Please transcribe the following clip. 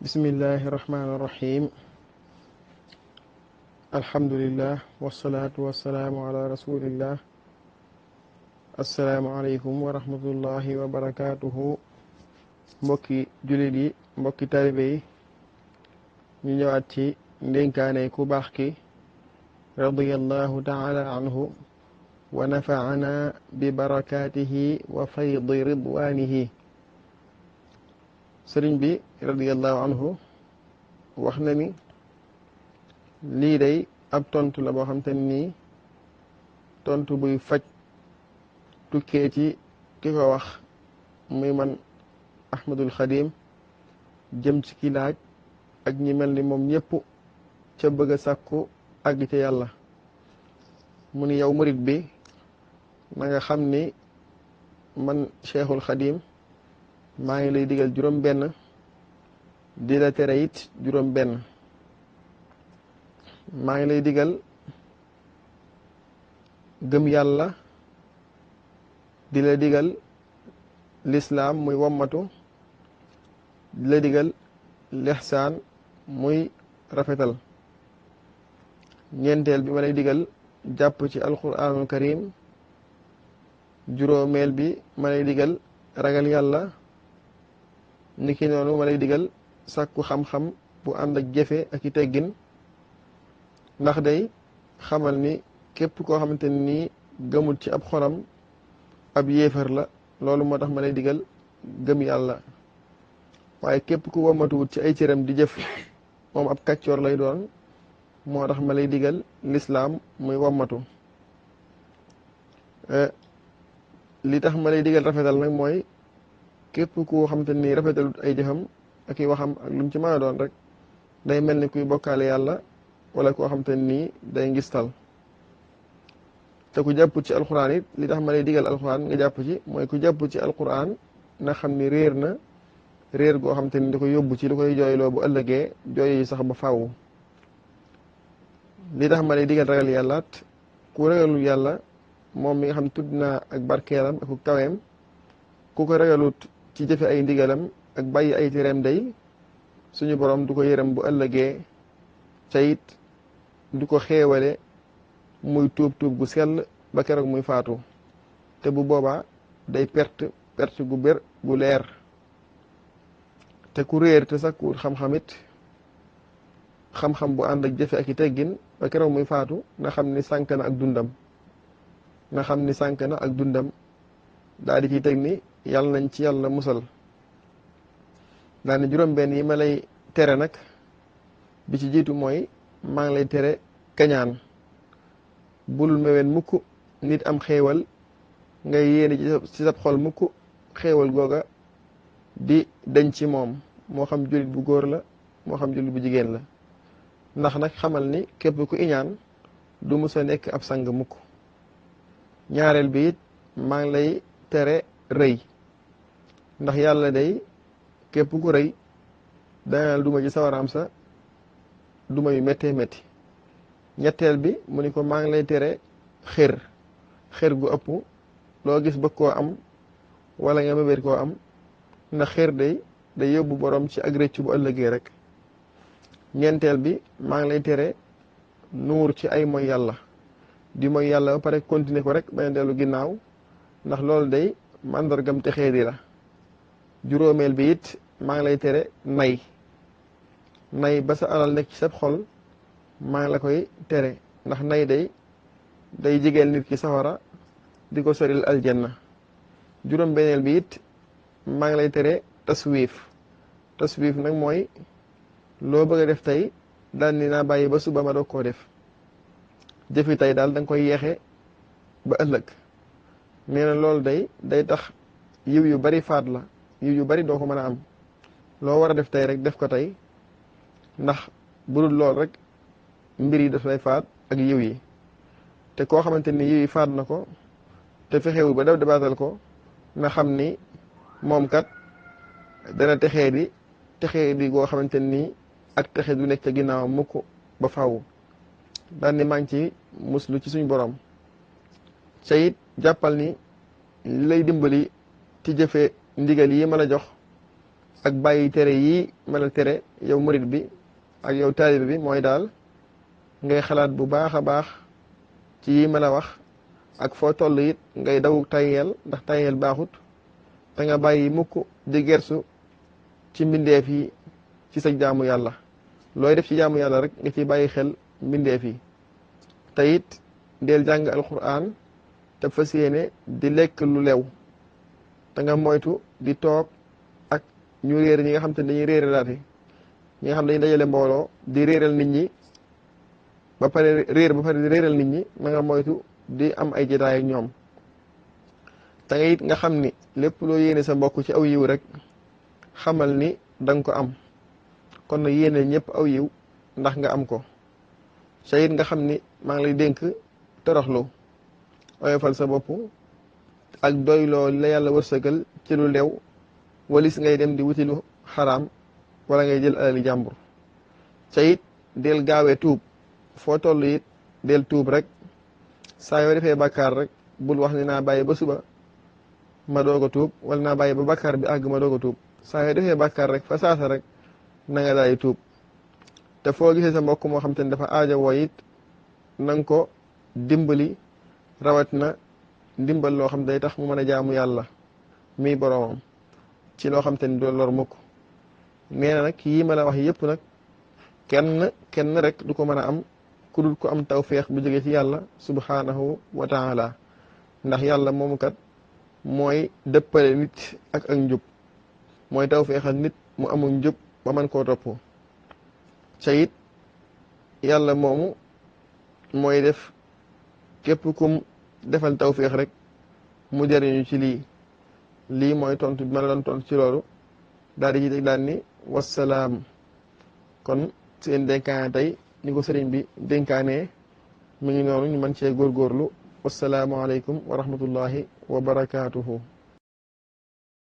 bismillahi irrahmani irrahim alhamdulillah wasalaatu wasalaamu ala rasulillah assalaamu aleykum wa rahmatullahi wa barakatuhu mbokki jullit yi mbokki talibe yi ñu ñëwaat ci ndénkaane ku baax ki radiyallahu taala anhu wa nafaana bi barakatihi wa faydi ridwanihi sëriñ bi radiyallahu anhu wax na ni lii day ab tontu la boo xam te nii tontu buy faj tukkee ci ki ko wax muy man Ahmadul Xadim jëm ci ki laaj ak ñi mel ni moom ñëpp ca bëgg a sàkku àgg ca yàlla mu ni yow murit bi na nga xam ni man Cheikhul Xadim maa ngi lay digal juróom benn di la tere it juróom benn maa ngi lay digal gëm yàlla di la digal lislaam muy wommatu di la digal lixsaan muy rafetal ñeenteel bi ma lay digal jàpp ci alquranul karim juróomeel bi ma lay digal ragal yàlla niki noonu ma lay digal sàkku xam-xam bu ànd ak jëfe ak i teggin ndax day xamal ni képp koo xamante ni gëmul ci ab xolam ab yéefar la loolu moo tax ma lay digal gëm yàlla waaye képp ku womatuwut ci ay cëram di jëf moom ab kàccoor lay doon moo tax ma lay digal lislaam muy wommatu li tax ma lay digal rafetal nag mooy képp koo xamante ni rafetalut ay jëfam ak i waxam ak lu mu ci mën a doon rek day mel ni kuy bokkaale yàlla wala koo xamante ni day ngistal te ku jàpp ci alquran it li tax ma lay digal alquran nga jàpp ci mooy ku jàpp ci alquran na xam ni réer na réer goo xamante ni da ko yóbbu ci lu koy jooyloo bu ëllëgee jooy yi sax ba faaw li tax ma lay digal ragal yàllaat ku ragalul yàlla moom mi nga xam tudd naa ak barkeelam ak ku kaweem ku ko ragalut ci jëfe ay ndigalam ak bàyyi ay tereem day suñu borom du ko yërëm bu ëllëgee ca it du ko xeewale muy tuub gu sell ba keroog muy faatu te bu boobaa day perte gu bér gu leer te ku réer te sakkuwut xam-xamit xam-xam bu ànd ak jëfe ak i teggin ba keroog muy faatu na xam ni sànk na ak dundam daal di ciy teg ni yàlla nañ ci yàlla musal daal ni juróom benn yi ma lay tere nag bi ci jiitu mooy maa ngi lay tere kañaan bul meween mukk nit am xéewal ngay yéene ci sab xol mukk xéewal googa di dañ ci moom moo xam jullit bu góor la moo xam jullit bu jigéen la ndax nag xamal ni képp ku iñaan du musa nekk ab sang mukk ñaareel bi it maa ngi lay tere rëy ndax yàlla day képp ku rëy dana duma ci sawaraam sa duma yu méttee métti ñetteel bi mu ni ko maa ngi lay tere xër gu ëpp loo gis bëgg koo am wala nga mébét koo am ndax xër day yóbbu borom ci ak rëcc bu ëllëgee rek ñeenteel bi maa ngi lay tere nuur ci ay mooy yàlla di mooy yàlla ba pare continuer ko rek bañ a dellu ginnaaw ndax loolu day màndargam te xeedi la juróomeel bi it maa ngi lay tere nay ba sa alal nekk ci sab xol maa ngi la koy tere ndax nay day jigeel nit ki safara di ko soril aljanna juróom benneel bi it maa ngi lay tere taswiif nag mooy loo bëgg a def tey daal ni naa bàyyi ba suba ma doog koo def jëfi tey daal da nga koy yeexe ba ëllëg nee na loolu day tax yiw yu bari faat la yiw yu bari doo ko mën a am loo war a def tey rek def ko tey ndax budul lool rek mbir yi daf lay faat ak yiw yi te koo xamante ni yiw yi faat na ko te fexewul ba def dabaatal ko na xam ni moom kat dana texee di goo xamante ni ak texe du nekk ca ginnaaw mukk ba faaw daan ni maa ngi ci muslu ci suñ borom ca it jàppal ni li lay dimbali ci jëfe ndigal yi ma la jox ak bàyyi tere yii ma la tere yow murit bi ak yow taalibe bi mooy daal ngay xalaat bu baax a baax ci yii ma la wax ak foo toll it ngay daw tayyeel ndax tayyeel baaxut te nga bàyyi mukk di gersu ci mbindeef yi ci sa jaamu yàlla looy def ci jaamu yàlla rek nga ci bàyyi xel mbindeef yi te it del jàng alquran te fas yéene di lekk lu lew te nga moytu di toog ak ñu réer ñi nga xam te dañuy réeralaate ñi nga xam dañuy dajale mbooloo di réeral nit ñi ba pare di réeral nit ñi na nga moytu di am ay jotaay ak ñoom te nga it nga xam ni lépp loo yéene sa mbokk ci aw yiw rek xamal ni danga ko am kon nag yéene ñëpp aw yiw ndax nga am ko te it nga xam ni maa ngi lay dénk toroxlu oyofal sa bopp ak doyloo la yàlla wërsëgal ci lu lew walis ngay dem di wuti lu xaraam wala ngay jël alali jàmbur te it del gaawee tuub foo toll it del tuub rek saa yoo defee bàkkaar rek bul wax ni naa bàyyi ba suba ma doog a tuub wala naa bàyyi ba bàkkaar bi àgg ma doog a tuub saa yoo defee bàkkaar rek fa saasa rek na nga daay tuub te foo gisee sa mbokk moo xam te ne dafa aaja woo it na nga ko dimbali rawat na ndimbal loo xam day tax mu mën a jaamu yàlla mii boroomam ci loo xam te ni doo lor mukk nee na nag yii ma la wax yëpp nag kenn rek du ko mën a am ku dul ko am tawféex bu jóge ci yàlla subhanahu wa taala ndax yàlla moomu kat mooy dëppale nit ak njub mooy tawféexal nit mu amul njub ba mën koo topp ca it yàlla moomu mooy def képp kum defal tawféex rek mu jëriñu ci lii mooy tontu bi ma la doon tontu ci loolu daal di ci teg daal ni wassalaam kon seen dénkaane tey ni ko sëriñ bi dénkaanee mu ngi noonu ñu mën cee góorgóorlu wassalaamu aleykum wa rahmatullahi wa barakaatuhu